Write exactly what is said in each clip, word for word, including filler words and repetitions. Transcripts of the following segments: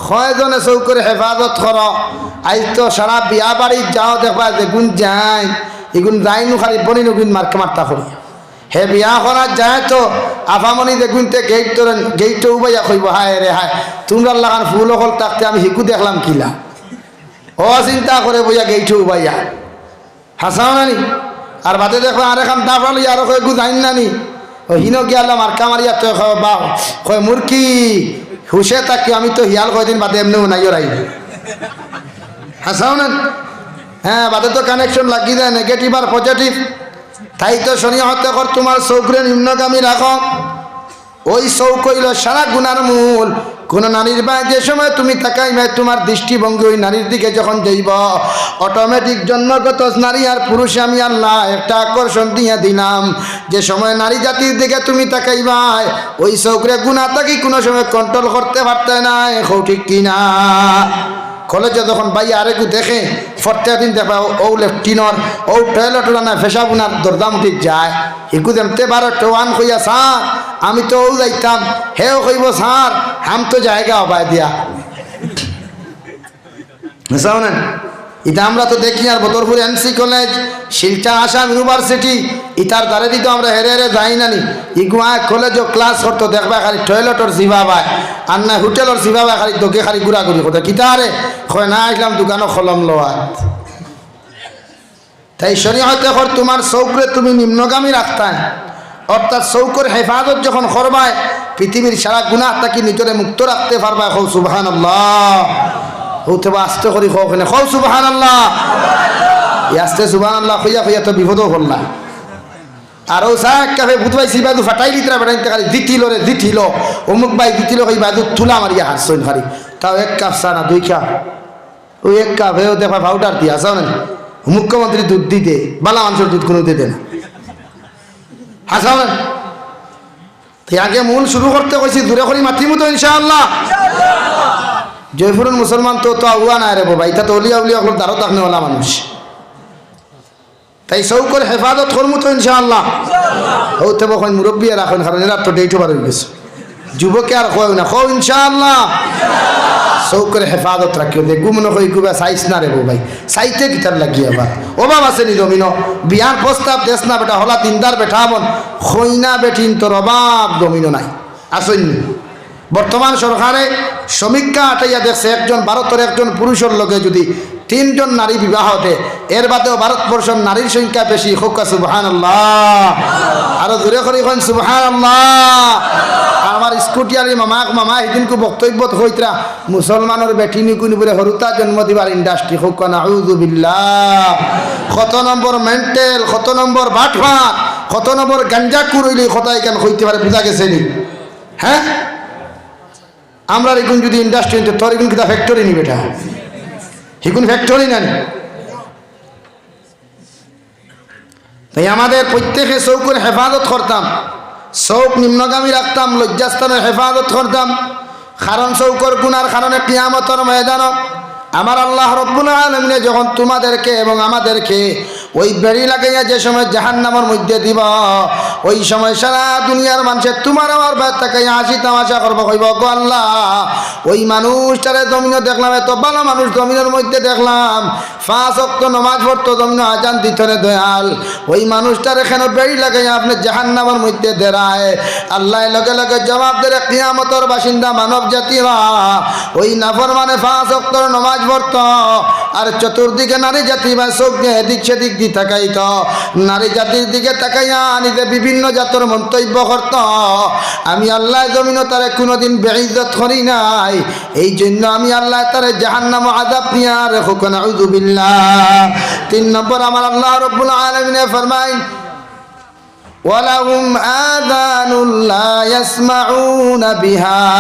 কয়জনে চউখর হেফাজত করো? আইজ তো সারা বিয়া বাড়িত যাও, দেখবায় যেগুন যাইন, ইগুন যাইন নু খালি বইনগুইন মার্কা মার্তা করি। হে বিয়া করাত যায় তো আফামনি যেগুইনতে গেইট ধরইন, গেইটো উবাইয়া কইবো, "হায় রে হায়, তুমরার লাখান ফুল অকল থাকতে আমি হিগু দেখলাম কিলা।" অউ চিন্তা করে বইয়া গেইটো উবাইয়া। হাছা নানি? আর বাদে দেখবা আরেকখান দাফড়া লইয়া আরো কয়, "হিগু যাইন নানি?" অউ হিনো গিয়া আল্লাহ মার্কা মারিয়া তো কয়, "বা," কয়, "মুরকি, হুশে থাকি, আমি তো হিয়াল কয়দিন বাদে এমনে উনাইও রাইব।" হাছা নানি? হ্যাঁ, বাদে তো connection লাগি যায়, negative আর positive। তাই তো শরিয়তে কর তুমার চউখরে নিম্নগামী রাখো। ওই চউখ অইলো সারা গুনার মূল। কুনু নারীর বায় যে সময় তুমি তাকাইবায়, তুমার দৃষ্টিভঙ্গি ওই নারীর দিকে যখন যাইবো, automatic জন্মগত নারী আর পুরুষে আমি আল্লায় একটা আকর্ষণ দিয়া দিলাম। যে সময় নারী জাতির দিকে তুমি তাকাইবায়, ওই চউখরে গুনা থাকি কুনু সময় control করতে পারতায় নায়। কও ঠিক কি না? কলেজো যখন ভাইয়ে আরেকগু দেখে, প্রত্যেক দিন দেখবায় অউ, অউ latrine-র, অউ toilet-র না পেশাব উনার দরজা মুঠিত যায়। হিগু যেমতে বারো টোয়ান কইয়া, "স্যার, আমি তো অউ যাইতাম।" হেও কইবো, "স্যার, হাম তো জায়গা হবায় দিয়া।" বুঝছো না? ইতা আমরা তো দেখি আর বদরপুর এনসি কলেজ, শিলচর আসাম ইউনিভার্সিটি, ইতার দ্বারে দি তো আমরা হেরে হেরে যাই না নি। ইগুয়া কলেজো class করতো দেখবায় খালি toilet-র জিবাবায়, আর না hotel-র জিবাবায় খালি দোকে খালি ঘুরাঘুরি করতো। কিতা রে? কয়, "না, আইলাম দোকানো কলম লওয়াত।" তাই শরিয়তে কর তুমার চউখরে তুমি নিম্নগামী রাখতায়, অর্থাৎ চউখর হেফাজত যখন করবায়, পৃথিবীর সারা গুনা থাকি নিজরে মুক্ত রাখতে পারবায়। কও সুবহানাল্লাহ। হউতে বা আস্তে করি কও কেনে, কও সুবহানাল্লাহ। এই আস্তে সুবহানাল্লাহ কইয়া কইয়া তো বিপদো পড়লা। আর অউ চা এক কাপে বুধ ভাই সিবাদু ফাটাই দিতরা বেটাইন খালি জিতিল রে জিতিল, অমুক ভাই জিতিল, কই বাদু তুলা মারিয়া হারছইন খালি। তাও এক কাপ চা না, দুই কাপ। ওই এক কাপেও দেখবা পাউডার দিয়া, হাছা না? মুখ্যমন্ত্রী দুধ দিতে, বালা মানুষর দুধ কুনু দিতে না। হাছা না? তাই আগে মূল শুরু করতে কইছি, জোরে করি মাতিমু তো ইনশাআল্লাহ। জয়পুরর মুসলমান তো, তো আউয়া নায় রে বাবা, ইতা তো অলিয়া উলিয়া অকলর দ্বারো থাকনেওয়ালা মানুষ। তাই চউখর হেফাজত করমু তো ইনশাআল্লাহ। হউতে বখন মুরব্বিয়ে রাখইন, কারণ এরা তো date over অই গেছে। যুবকে আর কয় না, কও ইনশাআল্লাহ। চউখর হেফাজত রাখিও, দেখবো মনে কয় ইগুবা চাইস না রে বউ ভাই, চাইতে কিতার লাগি আবার। অভাব আছে নি জমিনো, বিয়ার প্রস্তাব দেস না বেটা, হলা দিনদার বেটা বন, কইনা বেটিন্তর অভাব জমিনো নাই, আছইন নি? বর্তমান সরকারে সমীক্ষা আটাইয়া দেখছে, একজন ভারতর একজন পুরুষর লগে যুদি তিনজন নারী বিবাহ দে, এর বাদেও ভারতবর্ষর নারীর সংখ্যা বেশি। কউক্কা সুবহানাল্লাহ। আরো জোরে করি কইন সুবহানাল্লাহ। আর আমার স্কুটিয়ারি মামা, মামা হিদিনকু বক্তব্যত কইতরা, মুসলমানর বেটি নিকুনি বুলে হুরুতা জন্ম দিবার industry। কউক্কা নাউজুবিল্লাহ। কত নম্বর mental, কত নম্বর বাটপার, কত নম্বর গাঞ্জাখুর অইলে ই কথা ইখান কইতে পারে, বুঝা গেছে নি? হ্যাঁ? আমরার ইগুন যুদি industry অইতো, তোর ইগুন কিতা factory নি বেটা? ইগুন factory না নি? তাই আমাদের প্রত্যেকে চউখর হেফাজত করতাম, চউখ নিম্নগামী রাখতাম, লজ্জাস্থানর হেফাজত করতাম। কারণ চউখর গুনার কারণে কিয়ামতর ময়দানো আমার আল্লাহ রব্বুল আলামিনে যখন তোমাদেরকে এবং আমাদেরকে ওই বেড়ি লাগাইয়া যে সময় জাহান্নামর মধ্যে দিবা, ওই সময় সারা দুনিয়ার মানষে তোমার আমার বায় তাকাইয়া হাসি তামাশা করবো, কইবো, "গো আল্লাহ, ওই মানুষটারে জমিনো দেখলাম, এত ভালা মানুষ জমিনর মধ্যে দেখলাম, পাঁচ ওয়াক্ত নমাজ পড়তো, জমিনো আজান দিতো রে দয়াল, ওই মানুষটারে কেন বেড়ি লাগাইয়া আপনে জাহান্নামর মধ্যে দেরায়?" আল্লায় লগে লগে জবাব দেরে, কিয়ামতর বাসিন্দা মানব জাতিরা, ওই নাফরমানে পাঁচ ওয়াক্তর নমাজ পড়তো, আর চতুর্দিকে নারী জাতি বা চউখ দিয়া এদিক সেদিক দি তাকাইতো। নারী জাতির দিকে তাকাইয়া নিজে বিভিন্ন জাতর মন্তব্য করতো। আমি আল্লায় জমিনো তারে কুনুদিন বেইজ্জত করি নাই, এই জন্য আমি আল্লায় তারে জাহান্নামো আযাব দিয়ার। কউক্কা নাউজুবিল্লাহ। তিন নম্বর, আমার আল্লাহ রব্বুল আলামিনে ফরমাইন, "ওয়ালাহুম আযানুন লা ইয়াসমাউনা বিহা।"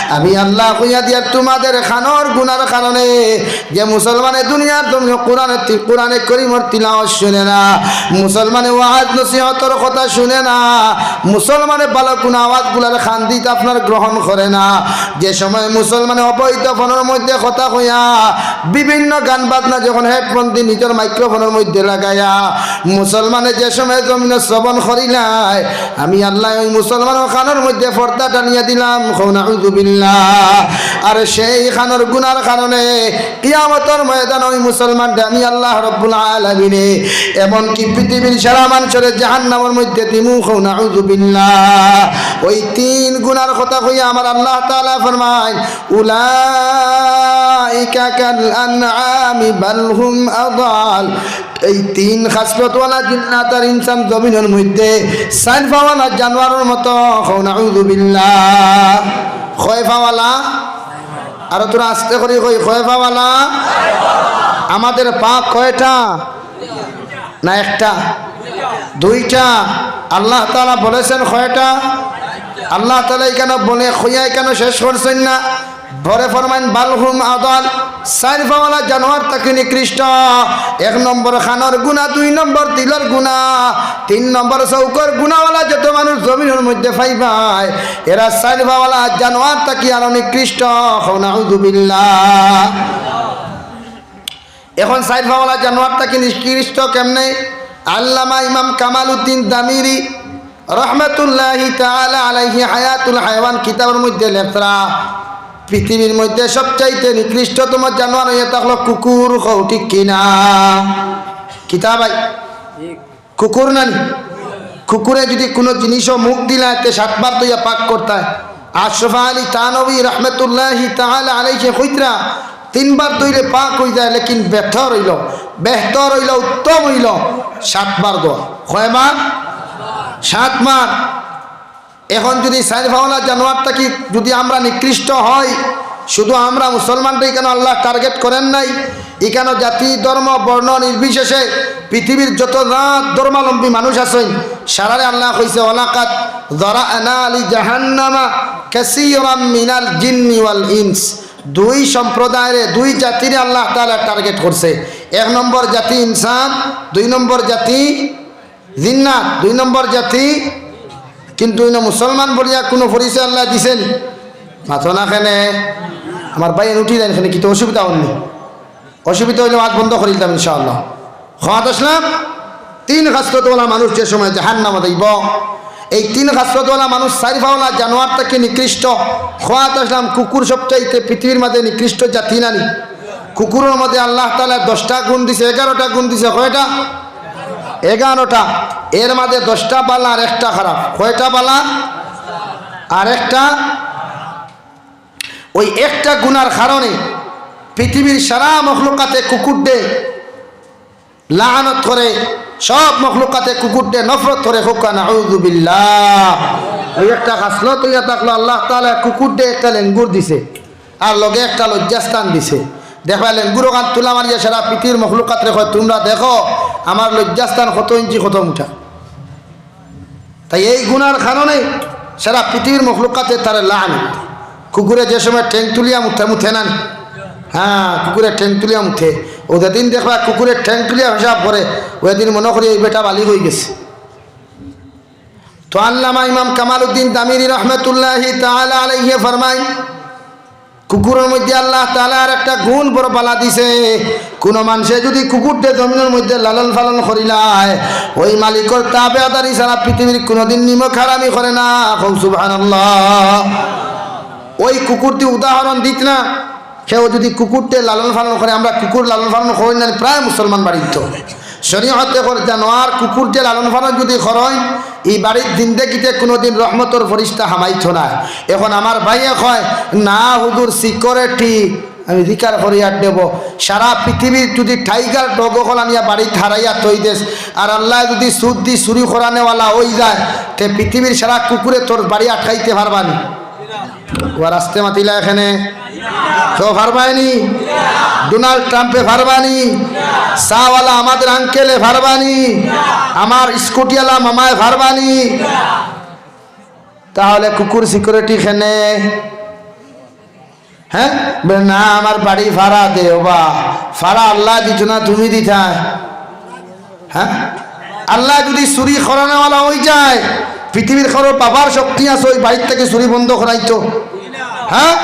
আমি আল্লায় কইয়া দিয়ার তোমাদের কানর গুনার কারণে যে মুসলমানে দুনিয়ার জমিনো কোরআনে তি-, কোরআনে করিমর তিলাওয়াত শুনে না, মুসলমানে ওয়াজ নসিহতর কথা শুনে না, মুসলমানে ভালা কুনু আওয়াজগুলারে কান দিত আপনার গ্রহণ করে না। যে সময় মুসলমানে অবৈধ ফোনর মধ্যে কথা কইয়া, বিভিন্ন গান বাজনা যখন headphone দি নিজর microphone-র মধ্যে লাগাইয়া, মুসলমানে যে সময় জমিনো শ্রবণ করিলায়, আমি আল্লায় ওই মুসলমানর কানর মধ্যে পর্দা টানিয়া দিলাম। কও নাউজুবিল্লাহ। আর সেই খানোর গুনার কারণে কিয়ামতর ময়দানো ওই মুসলমানরে আমি আল্লাহ রব্বুল আলামিনে এমনকি পৃথিবীর সারা মানষরে জাহান্নামর মধ্যে দিমু, কও নাউযুবিল্লাহ। ওই তিন গুনার কথা কইয়া আমার আল্লাহ তাআলা ফরমাইন, "উলাইকা কাল আনআমি বাল হুম আদাল।" এই তিন খাসলতওয়ালা জিন্নাত আর ইনসান জমিনর মধ্যে চাইর পাওয়ালা জানোয়ারর মতো, কও নাউযুবিল্লাহ। কয় পাওয়ালা? আরো থুড়া আস্তে করি কই, কয় পাওয়ালা? আমাদের পা কয়টা? না একটা? দুইটা। আল্লাহ তাআলা বলেছেন কয়টা? আল্লাহ তাআলা ইখানো বলে, কইয়া ইখানো শেষ করছইন না। পরে ফরমাইন, "বাল হুম আদাল", চাইর পাওয়ালা জানোয়ার থাকি নিকৃষ্ট। এক নম্বর খানোর গুনা, দুই নম্বর দিলর গুনা, তিন নম্বর চউখর গুনাওয়ালা যত মানুষ জমিনর মধ্যে পাইবায়, এরা চাইর পাওয়ালা জানোয়ার থাকি আরো নিকৃষ্ট। কও নাউযুবিল্লাহ। এখন চাইর পাওয়ালা জানোয়ার থাকি নিকৃষ্ট কেমনে? আল্লামা ইমাম কামালউদ্দিন দামিরি রহমাতুল্লাহি তাআলা আলাইহি হায়াতুল হায়ওয়ান কিতাবর মধ্যে লেখরা, পৃথিবীর মধ্যে সবচাইতে নিকৃষ্টতম জানোয়ার অইয়া থাকলো কুকুর, কও ঠিক কি না? কিতা ভাই? কুকুর নানি? কুকুরে যুদি কুনু জিনিসো মুখ দিলায়, তে সাতবার ধইয়া পাক করতায়। আশরাফ আলী থানভী রহমাতুল্লাহি তাআলা আলাইহি কইতরা, তিনবার ধইলে পাক অইযায়, লেকিন বেহতর অইলো, বেহতর অইলো, উত্তম অইলো সাতবার ধওয়া। কয়বার? সাতবার। এখন যুদি চাইর পাওয়ালা জানোয়ার থাকি যুদি আমরা নিকৃষ্ট অই, শুধু আমরা মুসলমানরে ইখানো আল্লায় target করেন নাই, ইখানো জাতি, ধর্ম, বর্ণ নির্বিশেষে পৃথিবীর যত জাত ধর্মাবলম্বী মানুষ আছইন, সারারে আল্লায় কইছে, "ওয়ালাকাদ যারা'না লি জাহান্নামা কাসীরাম মিনাল জিন্নি ওয়াল ইনস।" দুই সম্প্রদায়রে, দুই জাতিরে আল্লাহ তাআলা target করছে। এক নম্বর জাতি ইনসান, দুই নম্বর জাতি জিন্নাত, দুই নম্বর জাতি। কিন্তু ইনো মুসলমান বলিয়া কুনু পরিচয় আল্লায় দিছে নি? মাতো না কেনে? আমার ভাইয়াইন উঠি যাইন কেনে, কিতা অসুবিধা অর নি? অসুবিধা অইলে মাত বন্ধ করি দিতাম ইনশাআল্লাহ। কওয়াত আছলাম, তিন খাসলতওয়ালা মানুষ যে সময় জাহান্নামো যাইবো, এই তিন খাসলতওয়ালা মানুষ চাইর পাওয়ালা জানোয়ার থাকি নিকৃষ্ট। কওয়াত আছলাম, কুকুর সবচাইতে পৃথিবীর মাঝে নিকৃষ্ট জাতি নানি? কুকুরর মাঝে আল্লাহ তাআলায় দশটা গুণ দিছে, এগারোটা গুণ দিছে। কয়টা? এগারোটা। এর মাঝে দশটা ভালা আর একটা খারাপ। কয়টা ভালা? আর একটা। ওই একটা গুনার কারণে পৃথিবীর সারা মখলুকাতে কুকুররে লানত করে, সব মখলুকাতে কুকুররে নফরত করে। কউক্কা নাউযুবিল্লাহ। ওই একটা খাসলত অইয়া থাকলো, আল্লাহ তাআলায় কুকুররে একটা লেঙ্গুর দিছে। আর লগে একটা লজ্জাস্থান দিছে। দেখবা, লেঙ্গুর অখান তুলা মারিয়া সারা পৃথিবীর মখলুকাতরে কয়, "তুমরা দেখো আমার লজ্জাস্থান কত ইঞ্চি, কত মুটা।" তাই এই গুনার কারণে সারা পৃথিবীর মখলুকাতে তারে লানত। কুকুরে যে সময় ঠেং তুলিয়া মুতে, মুতে না নি? হ্যাঁ, কুকুরে ঠেং তুলিয়া মুতে। অউ যেদিন দেখবা কুকুরে ঠেং তুলিয়া পেশাব করে, অউ দিন মনো করি ওই বেটা বালিগ অইগেছে। তো আল্লামা ইমাম কামালউদ্দিন দামিরি রহমাতুল্লাহি তাআলা আলাইহি ফরমাইন, কুকুরর মধ্যে আল্লাহ তাআলায় আর একটা গুণ বড় ভালা দিছে। কুনু মানষে যুদি কুকুররে জমিনর মধ্যে লালন পালন করিলায়, ওই মালিকর তাবেদারি ছাড়া পৃথিবীর কুনুদিন নিমক হারামি করে না। কও সুবহানাল্লাহ। ওই কুকুরদি উদাহরণ দিত না, কেউ যুদি কুকুররে লালন পালন করে, আমরা কুকুর লালন পালন করি না প্রায় মুসলমান বাড়িত। শরীয়তে কর জানোয়ার কুকুর যে লালন পালন যুদি করইন, ই বাড়িত জিন্দেগিতে কুনুদিন রহমতর ফিরিস্তা হামাইতো না। এখন আমার ভাইয়ে কয়, "না হুজুর, security।" আমি জিকার করি আর দেব, সারা পৃথিবীর যুদি tiger dog অকল আনিয়া বাড়িত হারাইয়া থই দেস, আর আল্লায় যুদি সুদ দি চুরি করানেওয়ালা অইযায়, তে পৃথিবীর সারা কুকুরে তোর বাড়ি আটকাইতে পারবা নি? ওয়ার আস্তে মাতিলা এখানে। কেউ পারবায়নি? ডোনাল্ড ট্রাম্পে পারবানি? চাওয়ালা আমাদের আঙ্কেলে পারবানি? আমার স্কুটিওয়ালা মামায় পারবানি? তাহলে কুকুর security কেনে? হ্যাঁ, বলে, "না, আমার বাড়ি ভাড়া দে, ওবা, ভাড়া আল্লায় দিত না, তুমি দিতায়।" হ্যাঁ, আল্লায় যুদি চুরি করানেওয়ালা অইযায়, পৃথিবীর কারো বাবার শক্তি আছে ওই বাড়ির থাকি চুরি বন্ধ করাইতো? হ্যাঁ,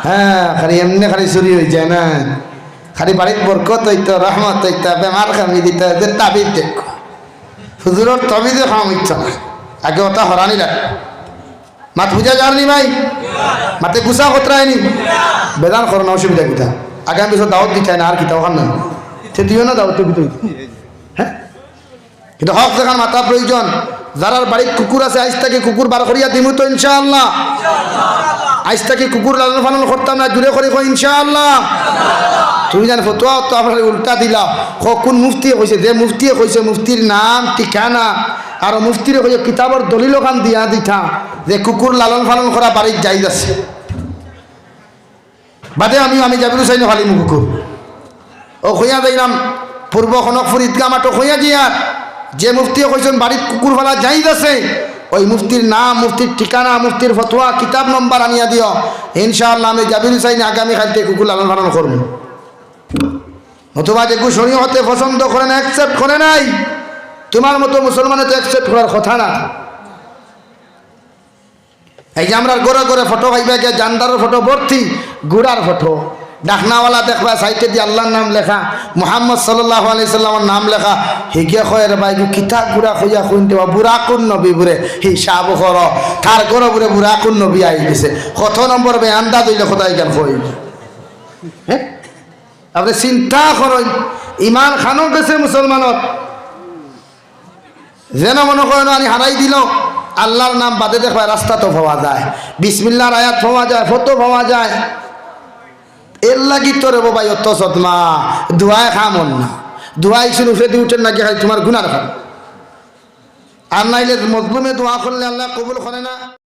হ্যাঁ, খালি এমনে খালি চুরি অইযায় না, খালি বাড়িত বরকত অইতো, রহমত অইতো, বেমার কমি দিতো, যে তাবিজ দেখো, হুজুরর তাবিজে কম অইতো না, আগে ওটা হরানি লাগবে। মাত বুঝা যার নি ভাই? মাতে গুছা খতরায় নি? বেজার করো না, অসুবিধা কিতা? আগামী বছর দাওয়াত দিতায় না, আর কিতা অখান না? তে দিও না দাওয়াত, তো কিতা অইতো? হ্যাঁ? কিন্তু হক যেখান মাতা প্রয়োজন, যারার বাড়িত কুকুর আছে, আইজ থাকি কুকুর বার করিয়া দিমু তো ইনশাআল্লাহ। আইজ থাকি কুকুর লালন পালন করতাম না, জুরে করি কই ইনশাআল্লাহ। তুমি জান ফতোয়া তো আপনার উল্টা দিলা। খ-, কোন মুফতিয়ে কইছে? যে মুফতিয়ে কইছে, মুফতির নাম, ঠিকানা, আর মুফতিরে কইয়া কিতাবর দলিল অখান দিয়া দিতা যে কুকুর লালন পালন করা বাড়িত জায়েজ আছে। বাদে আমি, আমি জাবির হুসাইন ফালিমু কুকুর। ও কইয়া যাইলাম, পূর্ব কনকপুর ঈদগাহ মাঠো কইয়া যাইয়ার, যে মুফতিয়ে কইছইন বাড়িত কুকুর ফালা জায়েজ আছে, ওই মুফতির নাম, মুফতির ঠিকানা, মুফতির ফতোয়া, কিতাব নম্বর আনিয়া দিও। ইনশাআল্লাহ আমি জাবির হুসাইন আগামী কাইলতে কুকুর লালন পালন করমু। নতুবা যেগু শরীয়তে পছন্দ করে না, accept করে নাই, তুমার মতো মুসলমানে তো accept করার কথা না। এই যে আমরার ঘরে ঘরে ফটো পাইবা গিয়া, জান্ডারর ফটো ভর্তি, ঘুড়ার ফটো, ডাকনাওয়ালা দেখবা সাইডেদি আল্লাহর নাম লেখা, মুহাম্মদ সাল্লাল্লাহু আলাইহি সাল্লামর নাম লেখা, হিগে কয়, "রে ভাই, গু কিতা ঘুড়া কইয়া কইন দেবা, বুরাকুন নবী বুরে হিসাব করো, তার ঘরো বুরে বুরাকুন নবী আই গেছে।" কত নম্বর বেআন্দাজ অইলে কথা ইখান কই? হ্যাঁ? আপনে চিন্তা করইন, ইমান খানো গেছে মুসলমানর। যেন মনো করইন আনি হারাই দিল, আল্লাহর নাম বাদে দেখবা রাস্তাত পাওয়া যায়, বিসমিল্লাহর আয়াত পাওয়া যায়, ফটো পাওয়া যায়। এর লাগি তো রে বাবা অত সদমা, দোয়ায় কাম অর না। দোয়ায় শুনু ফেদি উঠের নাকি খালি তুমার গুনার কাম। আর নাইলে মজলুমে দোয়া করলে আল্লাহ কবুল করে না।